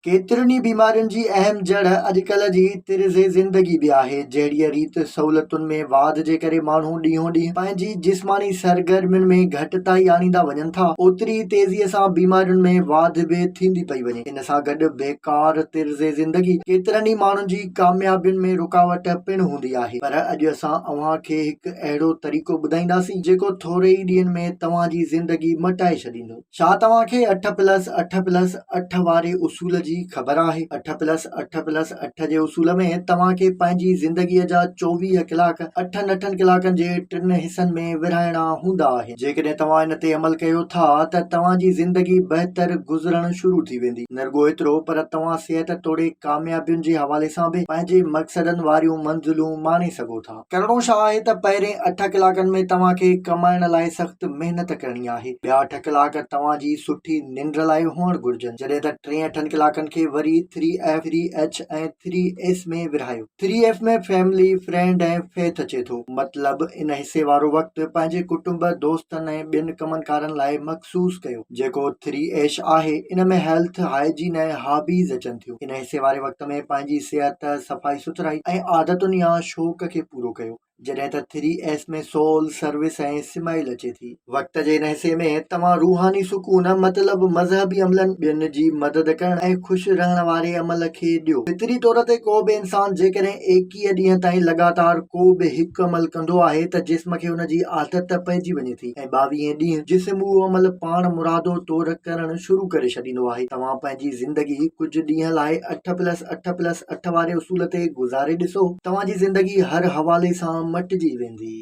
ڪيترين ئي بيمارين جي اهم جڙ اڄڪلهه جي طرز زندگي به آهي. جهڙيء ريت سهولتن ۾ واڌ جي ڪري ماڻهو ڏينهون ڏينهن پنهنجي جسماني سرگرمين ۾ گهٽتائي آڻيندا وڃن ٿا، اوتري ئي تيزيء سان بيمارين ۾ واڌ به ٿيندي پئي وڃي. ان سان گڏ بيڪار طرز زندگي ڪيترن ئي ماڻهن جي ڪاميابين ۾ رڪاوٽ پڻ هوندي آهي. پر اڄ اسان اوهان کي هڪ اهڙو طريقو ٻڌائينداسين، جيڪو ٿوري ئي ڏينهن ۾ توهان جي زندگي مٽائي ڇڏيندو. ڇا توهان کي اٺ پلس اٺ پلس اٺ واري اصول جي خبر آهي؟ اٺ پلس اٺ پلس اٺ جي اصول ۾ توهان کي پنهنجي زندگيء جا 24 ڪلاڪ اٺن اٺن ڪلاڪن جي ٽن حصن ۾ ورهائڻا هوندا آهن. جيڪڏهن توهان ان تي عمل ڪيو ٿا ته توهان جي زندگي بهتر گذرڻ شروع ٿي ويندي. نه رڳو ايترو پر توهان صحت توڙي ڪاميابين جي حوالي سان به پنهنجي مقصدن واريون منزلون ماڻي سگهو ٿا. ڪرڻو ڇا آهي ته پهرين اٺ ڪلاڪن ۾ توهان کي ڪمائڻ لاء سخت محنت ڪرڻي آهي. ٻيا اٺ ڪلاڪ توهان جي سٺي ننڊ لاء هئڻ گهرجن. جڏهن ته ٽين اٺن ڪلاڪن کي وري three F, three H ۽ three S ۾ ورهايو. ٿري ايف ۾ فيملي، فرينڊ ۽ فيٿ اچي ٿو. مطلب ان حصي وارو وقت پنهنجي ڪٽنب، دوستن ۽ ٻين ڪمن ڪارن لاء مخصوص ڪيو. جيڪو ٿري ايش آهي، ان ۾ هيلٿ، هائيجين ۽ هابيز اچن ٿيون. ان حصي واري وقت ۾ پنهنجي صحت، صفائي سٿرائي ۽ عادتن يا شوق کي پورو ڪيو. جڏهن ته ٿري ايس ۾ سول، سروس ۽ سمائل اچي ٿي. وقت جي ان حصي ۾ توهان روحاني سڪون مطلب مذهبي عملن، ٻين جي مدد ڪرڻ ۽ خوش رهڻ واري عمل کي ڏيو. فطري طور تي ڪو به انسان جيڪڏهن 21 ڏينهن تائين لڳاتار ڪو به هڪ عمل ڪندو آهي ته جسم کي ان جي عادت پئجي وڃي ٿي. ۽ ٻاويهين ڏينهن جسم اهو عمل پاڻ مرادو طور ڪرڻ شروع ڪري ڇڏيندو آهي. توهان پنهنجي زندگي ڪجهه ڏينهن لاء اٺ پلس اٺ پلس اٺ واري اصول تي گذاري ڏسو، توهان جي زندگي هر حوالي سان مٽجي ويندي.